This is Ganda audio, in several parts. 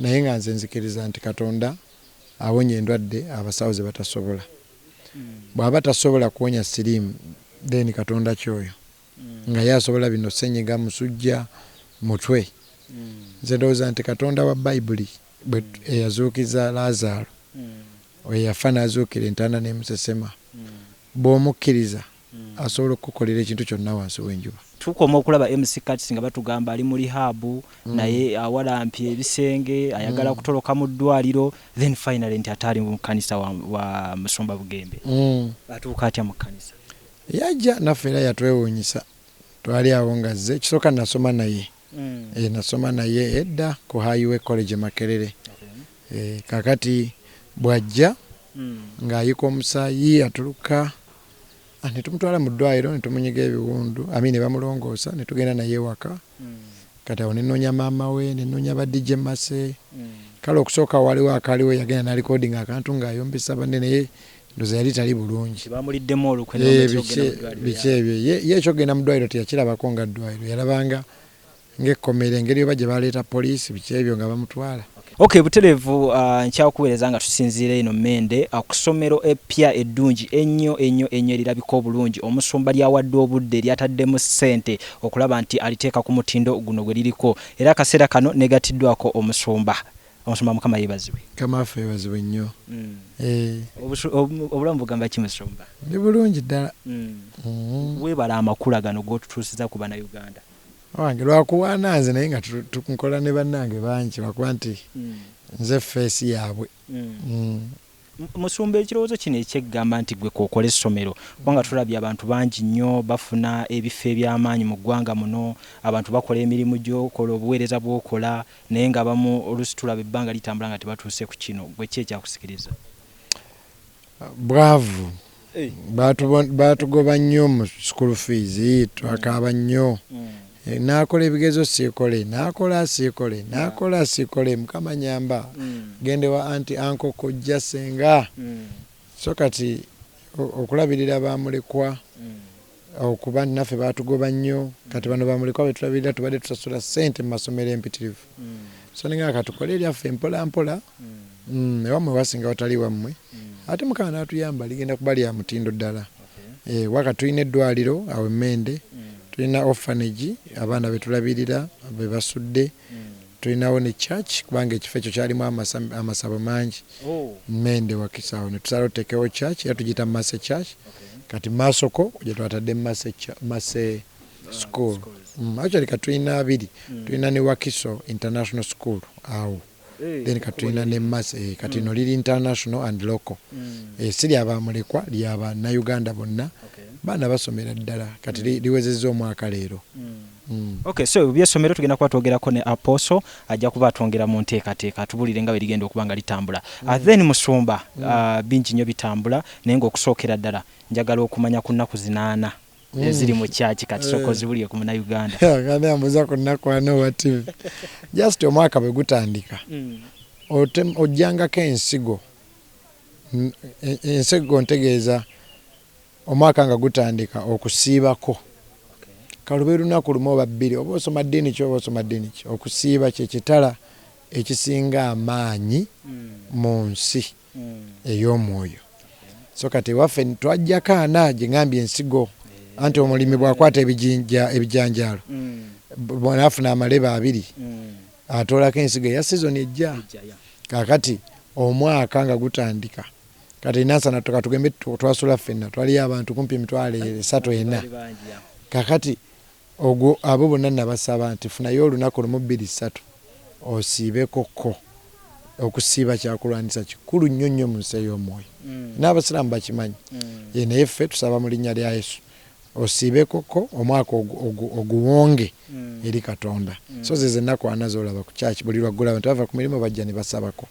Naye nga nze nzikiriza nti Katonda awonya endwadde abasawo ze batasobola. Bw'aba tasobola kuwonya siriimu, then Katonda kyoyo nga ye asobola bino, senyiga, musujja, mutwe. Nze ndowooza nti Katonda wa Bayibuli eyazuukiza Laazaalo, oyo yafa n'azuukira entaana n'emusesema, bw'omukkiriza asobola okukukolera ekintu kyonna wansi w'enjuba. Tukoma okulaba MC Kats nga batugamba ali mu rehab, naye awalampye ebisenge, ayagala kutoloka mu ddwaliro, then finally nti ate ali mu kkanisa wa Musumba Bugembe. Atuuka atya mu kkanisa? Yajja naffe era yatwewuunyisa. Twali awo nga zze kisooka nasoma naye. Nasoma naye edda ku Highway College Makerere. Kakati bw'ajja ng'ayika omusaayi atuluka, ne tumutwala mu ddwaliro ne tumunyiga ebiwundu, ami ne bamulongoosa ne tugenda naye ewaka. Kati awo ne nnoonya maama we, ne nnoonya ba DJ Mase. Kale okusooka waliwo akaaliwo yagenda n'alikodinga akantu ng'ayombesa banne, naye ndowooza yali tali bulungi. Bamuliddemu olukwe. Biki ebyo, ye ekyokugenda mu ddwaliro teyakirabako nga ddwaliro, yalabanga ng'ekkomera, engeri oba gye baleeta poliisi, biki ebyo nga bamutwala. Okay, butereevu, nkyakuweereza nga tusinziira eno Mmende, ku ssomero eppya eddungi ennyo ennyo ennyo erirabika obulungi, omusumba lyawadde obudde, lyataddemu ssente okulaba nti aliteeka ku mutindo guno gwe liriko, era akaseera kano negatiddwako omusumba. Omusumba, Mukama yeebazibwe. Mukama waffe yeebazibwe nnyo. Obulamu bugamba ki, musumba? Ndi bulungi ddala. Weebala amakula gano g'otutuusiza ku Bannayuganda. Wange lwakuwaana nze, naye nga nkola ne bannange bangi, lwakuba nti nze face yaabwe. Musumba, ekirowoozo kino ekyeggamba nti gwe kookola essomero, kubanga tulabye abantu bangi nnyo bafuna ebifo eby'amaanyi mu ggwanga muno, abantu bakola emirimu gy'okola, obuweereza bw'okola, naye nga abamu oluusi tulaba ebbanga litambula nga tebatuuse ku kino. Gwe ki ekyakusikiriza? Bwavu. Baatugoba nnyo mu school fees, twakaaba nnyo. Naakola ebigezo siikole, naakola siikole, naakola siikole, Mukama nyamba, gende wa anti, uncle, kojja, senga. So kati okulabirira bamulekwa, okuba nti naffe baatugoba nnyo, kati bano bamulekwa betulabirira tubadde tusasula ssente mu masomero empitirivu. So ninga katukole eryaffe mpola mpola, ewammwe wasinga watali wammwe, ate Mukama n'atuyamba ligenda kuba lya mutindo ddala. Waka tulina eddwaliro awo Emmende, tulina orphanage abaana betulabirira be basudde, tulinawo ne church, kubanga ekifo ekyo kyalimu amasabo mangi. Mmende Wakiso awo ne tusalawo tuteekewo church, era tugiyita Mercy Church. Kati maasoko gye twatadde Mercy School. Actually kati tulina abiri, tulina ne Wakiso International School awo, then kati tulina ne Mercy. Kati lino liri international and local. Si lya bamulekwa, lya Bannayuganda bonna, baana basomera ddala. Kati liwezezza omwaka leero. Okay, so ebyessomero tugenda kuba twogerako ne Apostle, ajja kuba atwongera mu nteekateeka, atubulire nga bwe ligenda okuba nga litambula. Then musumba, bingi nnyo bitambula, naye ng'okusookera ddala njagala okumanya ku nnaku zinaana eziri mu kyaki. Kati sooka ozibulire ku Munnayuganda. Kandi ambuuza ku nnaku ana owa TV. Just omwaka bwe gutandika, ojjangako ensigo. Ensigo ntegeeza omwaka nga gutandika okusiibako. Kalube lunaku lumu oba bbiri, oba osoma ddiini ki oba osoma ddiini ki, okusiiba kye kitala ekisinga amaanyi mu nsi ey'omwoyo. So kati ewaffe twajjako ana gye ŋŋambye ensigo, anti omulimi bw'akwata ebijanjaalo bw'anaafuna amalebe abiri, atoolako ensigo eya sizoni ejja. Kaakati omwaka nga gutandika, kati Nansana katugembe twasula ffenna, twaliyo abantu kumpi 300,000, 4,000. Kaakati ogwo abo bonna nabasaba nti funayo olunaku lumu, bbiri, ssatu osiibekoko. Okusiiba kyakulwanyisa kikulu nnyo nnyo mu nsi ey'omwoyo. N'Abasiraamu bakimanyi. Naye ffe tusaba mu linnya lya Yesu. Osiibekoko omwaka oguwonge eri Katonda. So ze ennaku ana z'olaba ku church, buli lwaggulo abantu bava ku mirimu bajja ne basabako.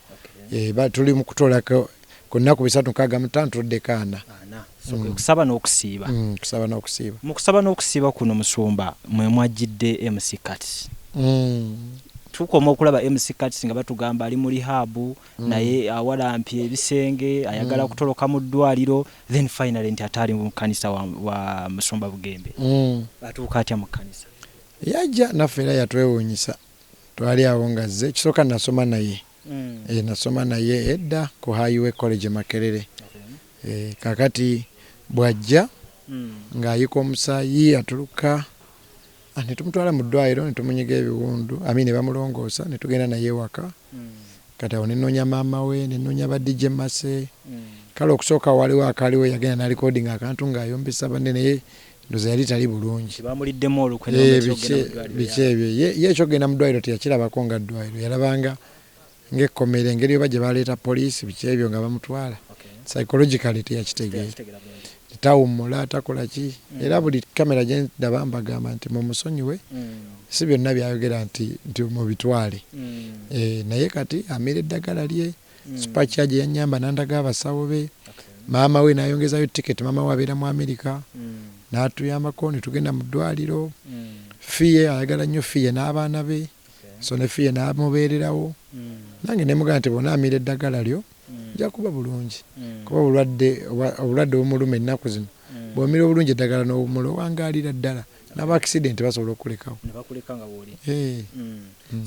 Tuli mu kutoolako ku nnaku 365, tuddeko ana. So kwe kusaba n'okusiiba. Kusaba n'okusiiba. Mu kusaba n'okusiiba kuno, musumba, mwe mwajjidde MC Kats. Tukoma okulaba MC Kats nga batugamba ali mu rehab, naye awalampye ebisenge, ayagala kutoloka mu ddwaliro, then finally nti ate ali mu kkanisa wa Musumba Bugembe. Atuuka atya mu kkanisa? Yajja naffe era yatwewuunyisa. Twali awo nga zze kisooka nasoma naye. Nasoma naye edda ku Highway College Makerere. Kakati bw'ajja ng'ayika omusaayi atuluka, ne tumutwala mu ddwaliro ne tumunyiga ebiwundu, ami ne bamulongoosa ne tugenda naye ewaka. Kati awo ne nnoonya maama we, ne nnoonya ba DJ Mase. Kale okusooka waliwo akaliwo yagenda n'alikodinga akantu ng'ayombesa banne, naye ndowooza yali tali bulungi. Bamuliddemu olukwe. Biki ebyo, ye ekyokugenda mu ddwaliro teyakirabako nga ddwaliro, yalabanga ng'ekkomera, engeri oba gye baleeta poliisi, biki ebyo nga bamutwala. Psychologically teyakitegeera, tawummula, takola ki. Era buli kamera gye ndaba mbagamba nti mumusonyiwe, si byonna byayogera nti mubitwale. Naye kati amira eddagala lye. Supercharge yanyamba nandaga abasawo be, maama we nayongezayo tiketi, maama we abeera mu Amerika, n'atuyambako ne tugenda mu ddwaliro. Fiye ayagala nnyo Fiye n'abaana be, so ne Fiye n'amubeererawo. Nange ne mugamba nti bw'onaamira eddagala lyo nja kuba bulungi, kuba obulwadde obumuluma ennaku zino, bw'omira obulungi eddagala n'owummula, owangaalira ddala, n'aba accident basobola okulekawo. Ne bakuleka nga bw'oli.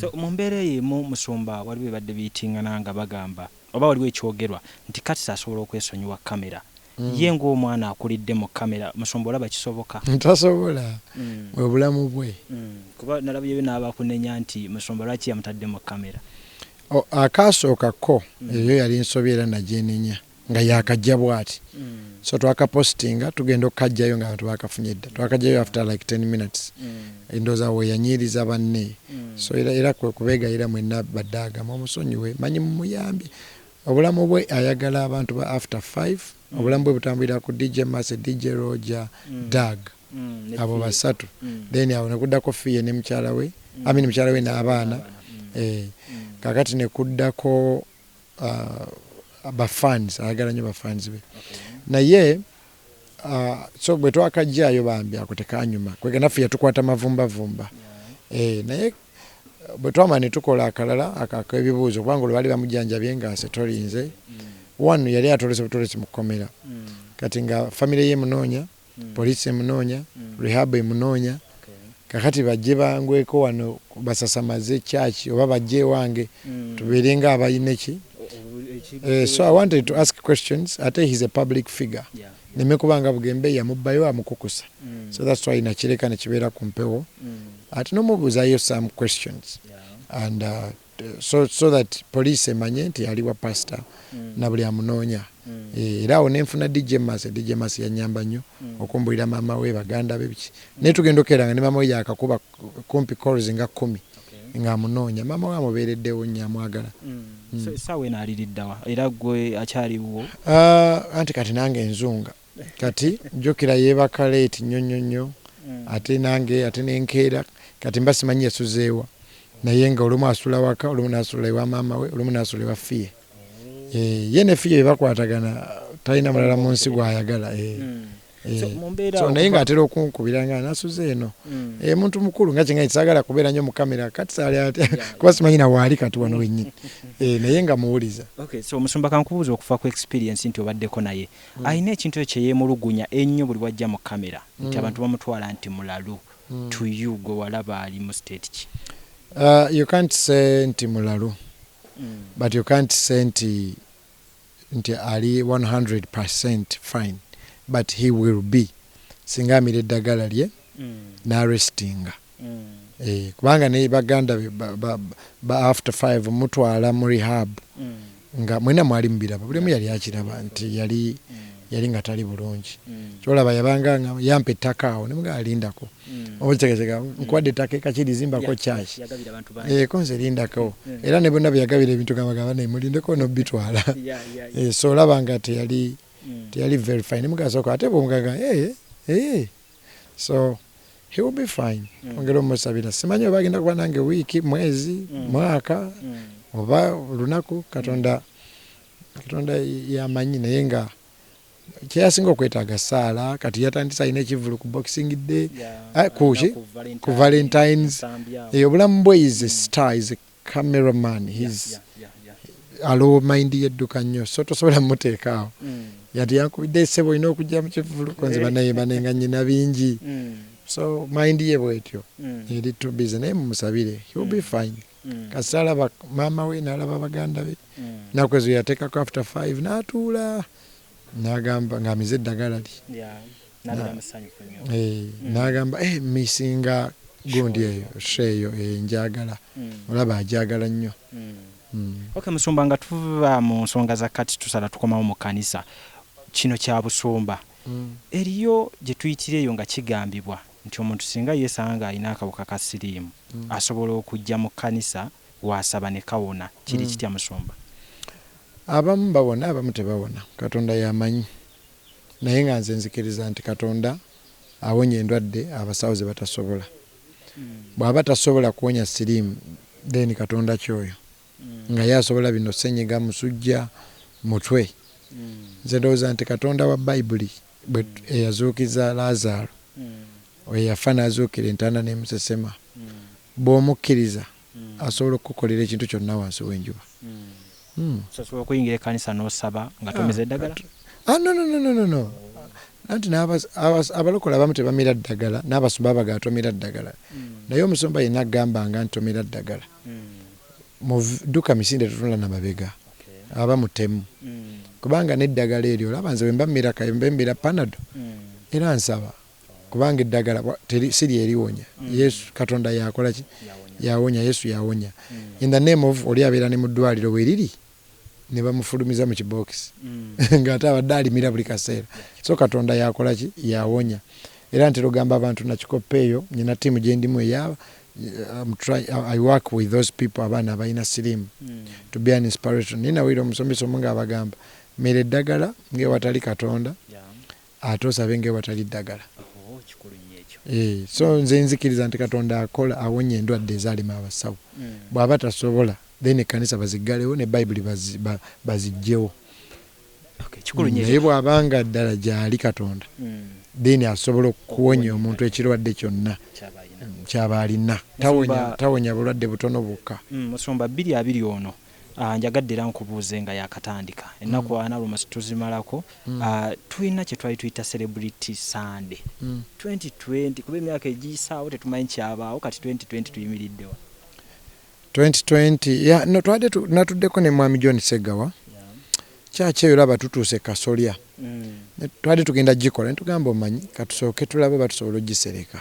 So mu mbeera eyo emu, musumba, waliwo ebadde biyitingana nga bagamba oba waliwo ekyogerwa nti Kats asobola okwesonyiwa kamera. Ye ng'omwana akulidde mu kamera, musumba, olaba kisoboka? Tasobola, bwe bulamu bwe. Kuba nalabyeyo n'abakunenya nti musumba lwaki yamutadde mu kamera. Akasooka ko eyo yali nsobi era nagyenenya nga yakajja bw'ati. So twakapostinga, tugenda okukajjayo nga abantu bakafunye dda. Twakajjayo after like 10 minutes. Endowooza we yanyiiriza banne. So era kwe kubeegayira mwenna baddaagama omusonyiwe, manyi mumuyambye. Obulamu bwe ayagala abantu ba After Five, obulamu bwe butambulira ku DJ Mase, DJ Roger, Dag, abo basatu. Then awo nekuddako Fiye ne mukyala we, I mean mukyala we n'abaana. Kakati nekuddako bafans, ayagala nnyo bafans be. Naye so bwe twakajjaayo bambi ako tekanyuma, kwega naffe yatukwata mavumbavumba. Naye bwe twamala ne tukola akalala ak'ebibuuzo, kubanga olwo baali bamujjanjabye ng'asetolinze. One yali atolese butolesi mu kkomera. Kati nga famire ye emunoonya, poliisi emunoonya, rehab emunoonya. Kakati bajje bangweko wano basasamaze church oba bajje ewange tubeere nga abalina ki. So I wanted to ask questions, ate he's a public figure. Neme kubanga Bugembe yamubbayo amukukusa. So that's why nakireka ne kibeera ku mpewo. Ate n'omubuuzayo some questions. And so that police emanye nti ali wa pastor na buli amunoonya. Era awo ne nfuna DJ Mase, DJ Mase yannyamba nnyo okumbulira maama we, baganda be, biki. Naye tugenda okukeera nga ne maama we yakakuba kumpi calls nga 10 ng'amunoonya. Maama we amubeereddewo nnyo, amwagala. So essaawa eno aliriddawa era gwe akyaliwo? Anti kati nange nzunga. Kati jjukira yeebaka late nnyo nnyo nnyo, ate nange ate nenkeera, kati mba simanyi yasuzeewa, naye nga olumu asula waka, olumu n'asula ewa maama we, olumu n'asula ewa Fiye. Ye ne Fiye bebakwatagana, talina mulala mu nsi gw'ayagala. So, mu mbeera So naye ng'atera okunkubira nga nasuze eno. Muntu mukulu nga kyenga saagala kubeera nnyo mu kamera kati saali ate kuba simanyi na waali kati wano wennyini. Naye nga muwuliza. Okay, so musumba, kankubuuza okuva ku experience nti obaddeko naye. Alina ekintu ekyo kye yeemulugunya ennyo buli wajja mu kamera nti abantu bamutwala nti mulalu. To you, gwe walaba ali mu state ki? You can't say nti mulalu, but you can't say nti ali 100% fine, but he will be singa amira eddagala lye n'arestinga. Kubanga ne baganda be ba After Five mutwala mu rehab nga mwena mwali mubiraba, buli omu yali akiraba nti yali nga tali bulungi. Kyolaba yabanga nga yampa ettaka awo ne mugamba lindako, oba kitegeezeka nkuwadde ettaka ekakiri zimbako church. Yagabira abantu bangi. Ko nze lindako, era ne bonna bye yagabira ebintu gamba gamba naye mulindeko n'obitwala. So olaba nga teyali very fine. Ne mugamba sooka ate bw'omugamba so he will be fine. Ongera omusabira, simanyi oba agenda kuba nange wiiki, mwezi, mwaka oba lunaku, Katonda yamanyi, naye nga kyeyasinga okwetaaga saala. Kati yatandise alina ekivvulu ku Boxing Day, ku ki? Ku Valentines. Obulamu bwe is a star, is a cameraman, he's alowo mind yedduka nnyo, so tosobola mumuteeka awo. Yati yankubidde essebo olina okujja mu kivvulu, konze banaye banenga nyina bingi. So mind ye bwetyo eri too busy, naye mumusabire, he will be fine. Kasita alaba maama we n'alaba baganda be, naku ezo yateekako after 5 n'atuula n'agamba ng'amize eddagala lye. N'agamba misinga gundi eyo show eyo njagala, olaba ajagala nnyo. Okay, musumba, nga tuva mu nsonga za kati tusala tukomawo mu kkanisa, kino kya busumba. Eriyo gye tuyitira eyo nga kigambibwa nti omuntu singa yeesanga ng'alina akawuka ka siriimu asobola okujja mu kkanisa wasaba ne kawona. Kiri kitya, musumba? Abamu bawona, abamu tebawona, Katonda yamanyi. Naye nga nze nzikiriza nti Katonda awonya endwadde abasawo ze batasobola. Bw'aba tasobola kuwonya siriimu, then Katonda kyoyo nga ye asobola bino: senyiga, musujja, mutwe. Nze ndowooza nti Katonda wa Bayibuli eyazuukiza Laazaalo, eyafa n'azuukira entaana n'emusesema, bw'omukkiriza asobola okukukolera ekintu kyonna wansi w'enjuba. Osobola okuyingira ekkanisa n'osaba nga tomeza eddagala? Ah, no, no, no, no, no, no. Anti abalokole abamu tebamira ddagala, n'abasumba babagaa tomira ddagala. Naye omusumba yenna agambanga nti tomira ddagala, mu dduka misinde totunula na mabega, aba mutemu. Kubanga n'eddagala eryo, olaba nze bwe mba mmira, mba mmira Panado, era nsaba, kubanga eddagala si lyeriwonya. Yesu Katonda yakola ki? Yawonya. Yesu yawonya. In the name of oli abeera ne mu ddwaliro weriri ne bamufulumiza mu kibookisi ng'ate abadde alimira buli kaseera. So Katonda yakola ki? Yawonya. Era ntera ogamba abantu nakikoppa eyo nyina ttiimu gye ndimu eya I work with those people, abaana abalina siriimu, to be an inspiration. Naye nawulira omusomesa omu ng'abagamba, mira eddagala ng'ewatali Katonda, ate osabe ng'ewatali ddagala. So nze nzikiriza nti Katonda akola, awonya endwadde ezaalema abasawo. Bw'aba tasobola, then ekkanisa baziggalewo ne Bayibuli baziggyewo. Naye bw'abanga ddala gyali Katonda, then asobola okuwonya omuntu ekirwadde kyonna kyaba alina. Tawonya bulwadde butono bwokka. Musumba, 2020 ono njagadde era nkubuuze nga yakatandika, ennaku 40 lumasi tuzimalako. Tulina kye twali tuyita Celebrity Sunday 2020, kuba emyaka egiyisaawo tetumanyi kyabaawo. Kati 2020 tuyimiriddewa? 2020 ya no, twadde natuddeko ne mwami John Segawa kyaki eyo, olaba tutuuse kasolya. Twali tugenda gikola, netugamba omanyi katusooke tulabe oba tusobola ogisereka.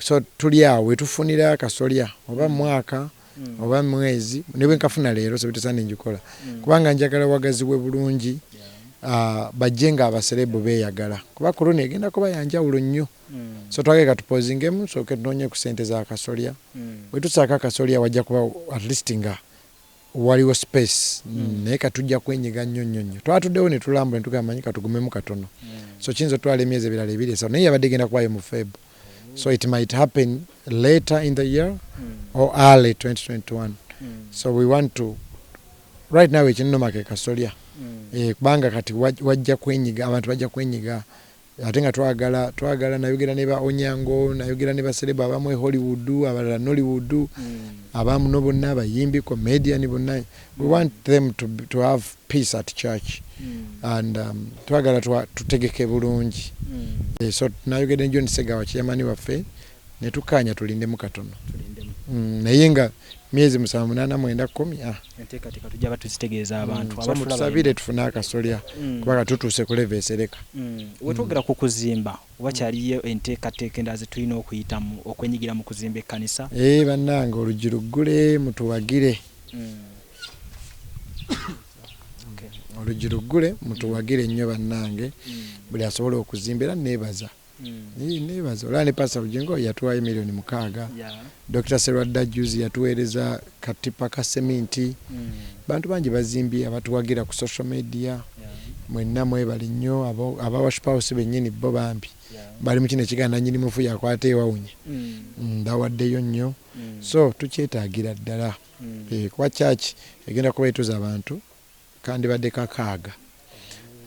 So tuli awo wetufunira akasolya oba mwaka oba mwezi, ne bwe nkafuna leero sebitesande njikola, kubanga njagala wagazibwe bulungi, bajje nga aba celeb beeyagala, kuba korona egenda kuba yanjawulo nnyo. So twagala katupoozingemu, sooke tunoonye ku sente za kasolya. Bwe tusaako akasolya wajja kuba at least nga waliwo space. Naye katujja kwenyiga nnyo nnyo nnyo. Twatuddewo ne tulambula ne tugamba manyi katugumemu katono. So kiyinza otwala emyezi ebirala 2, 3, naye yabadde egenda kubayo mu Feb. So it might happen later in the year or early 2021. So we want to right now ekinnuma ke kasolya. Kubanga kati wajja kwenyiga, abantu bajja kwenyiga, ate nga twagala nayogera ne ba Onyango, nayogera ne ba celeb abamu e Hollywood, abalala Nollywood, abamu no bonna abayimbi, comedian bonna. We want them to have peace at church and twagala tutegeke bulungi. So nayogedde ne John Segawa, chairman waffe, ne tukkaanya tulindemu katono. Naye nga myezi 7, 8, 9, 10, ah. Enteekateeka tujja batuzitegeeza abantu. So mutusabire tufune akasolya, kubanga tutuuse ku level esereka. Wetwogera ku kuzimba, wakyaliyo enteekateeka endala zetulina okuyitamu okwenyigira mu kuzimba ekkanisa? Ee, bannange, oluggi luggule, mutuwagire. Oluggi luggule, mutuwagire nnyo bannange. Buli asobola okuzimba, era neebaza. Neebaza, olaba ne Pastor Bugingo yatuwayo miliyoni 6. Dr Serwadda juzi yatuweereza katipa ka seminti. Bantu bangi bazimbye, abatuwagira ku social media. Mwenna mwebale nnyo. Aba Worship House bennyini bo bambi bali mu kino ekigaana, nnyini mufu yakwata ewawunye. Bawaddeyo nnyo. So tukyetaagira ddala. Kuba church egenda kuba etuza abantu kandibadde 6,000,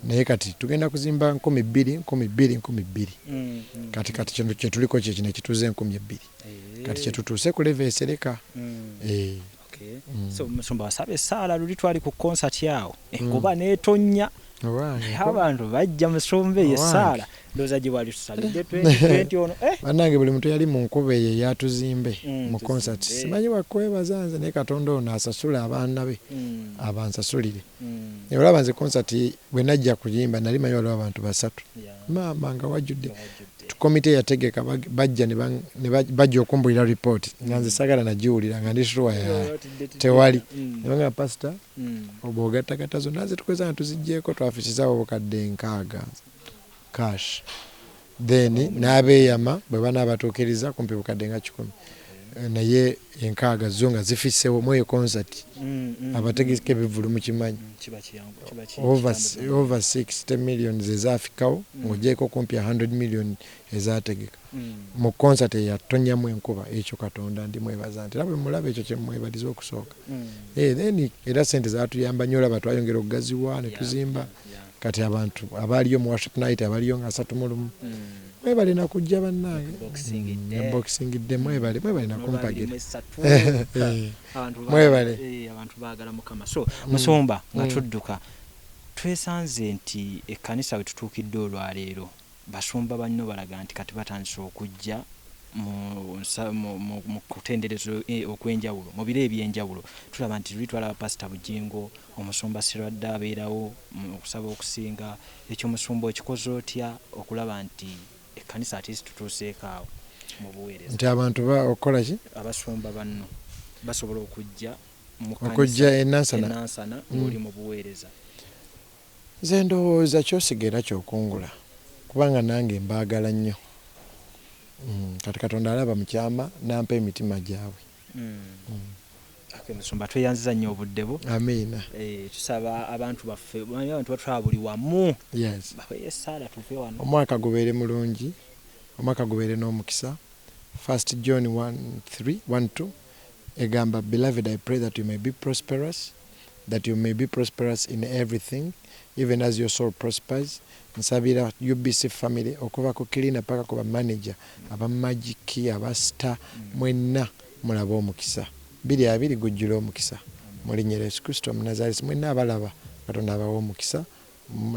naye kati tugenda kuzimba 2000, 2000, 2000. Kati kino kyetuliko kye kino ekituuza 2000. Kati kyetutuuse ku level esereka. So musumba, wasaba essaala luli twali ku concert awo, enkuba n'etonnya. Owange, Abantu bajja musumba eyo Owange. essaala ndowooza gye wali tusabidde 2020 ono eh? Bannange, buli muntu yali mu nkuba eyo eyatuzimbe mu concert, tuzimbe. Simanyi wakwebaza nze, naye Katonda ono asasula abaana be, abansasulire. Olaba nze concert bwe najja kuyimba, nali manyi waliwo abantu 3. Maama, nga wajjudde. Wajjudde. Komite yategeka bajja ne bajja okumbulira report, nga nze sagala nagiwulira, nga ndi sure ya tewali. Nebanga, "Pastor, oba ogattagatta zonna zetukozesa nga tuziggyeko, twafisizaawo obukadde 60 cash." Then n'abeeyama bwe banaabatuukiriza kumpi bukadde nga 100. Naye 60 zo nga zifisewo mu eyo concert. Abategeka ebivvulu mukimanyi. Kiba kiyangu, kiba Over 60 million ezafikawo, ng'ogyeko kumpi 100 million ezategeka mu concert eyatonyamu enkuba. Ekyo Katonda ndimwebaza nti era bwe mulaba ekyo kyemwebaliza okusooka. Then era sente zatuyamba nnyo, olaba twayongera okugaziwa ne tuzimba. Kati abantu abaaliyo mu worship night, abaliyo nga 31, mwebale nakujja bannange. Boxing Day. Boxing Day, mwebale, mwebale nakumpagira. 23. Abantu Mwebale. Abantu baagala Mukama. So musumba, nga tudduka, twesanze nti ekkanisa we tutuukidde olwaleero, basumba banno balaga nti kati batandise okujja mu kutenderezo okw'enjawulo mu biro ebyenjawulo. Tulaba nti luli twalaba Pasita Bugingo, omusumba Sirwadde abeerawo mu okusaba okusinga. Ekyo musumba okikoze otya okulaba nti ekkanisa ate tutuuseeko awo mu buweereza? Nti abantu okukola ki? Abasumba banno basobola okujja mu kkanisa Okujja enansana? Enansana ng'oli mu buweereza. Nze ndowooza kyosiga era kyokungula, kubanga nange mbaagala nnyo. Kati Katonda alaba mu kyama nampa emitima gyabwe. Okay, musumba, tweyanziza nnyo obudde bwo. Amiina. Tusaba abantu baffe, omanyi abantu batwala buli wamu, baweyo essaala tuve wano. Omwaka gubeere mulungi, omwaka gubeere n'omukisa. First John 1 3 1 2 egamba, "Beloved, I pray that you may be prosperous, that you may be prosperous in everything, even as your soul prospers." Nsabira UBC family, okuva ku cleaner paka ku bamanager, aba magic, aba star, mwenna mulabe omukisa. 20 gujjula omukisa mu linnya lya Yesu Kristo Omunazaresi. Mwenna abalaba, Katonda abawa omukisa.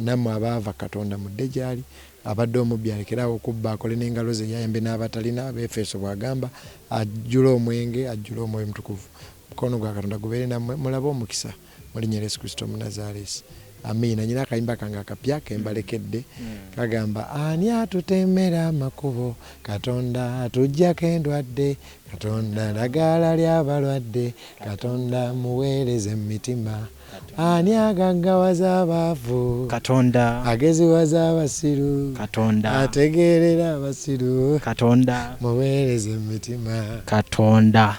Nammwe abaava, Katonda mudde gyali. Abadde omubbi alekerawo okubba, akole n'engalo ze, yayambe n'abatalina. Abeefeso bw'agamba, ajjule omwenge, ajjule Omwoyo Mutukuvu. Mukono gwa Katonda gubeere nammwe, mulabe omukisa mu linnya lya Yesu Kristo Omunazaresi, amiina. Nyina akayimba kange akapya kembalekedde, kagamba, "Ani atutemera amakubo? Katonda atuggyako endwadde, Katonda ddagala ly'abalwadde, Katonda muweereze emitima. Ani agaggawaza abaavu? Katonda. Ageziwaza abasiru. Katonda. Ategeerera abasiru. Katonda. Muweereze emitima." Katonda.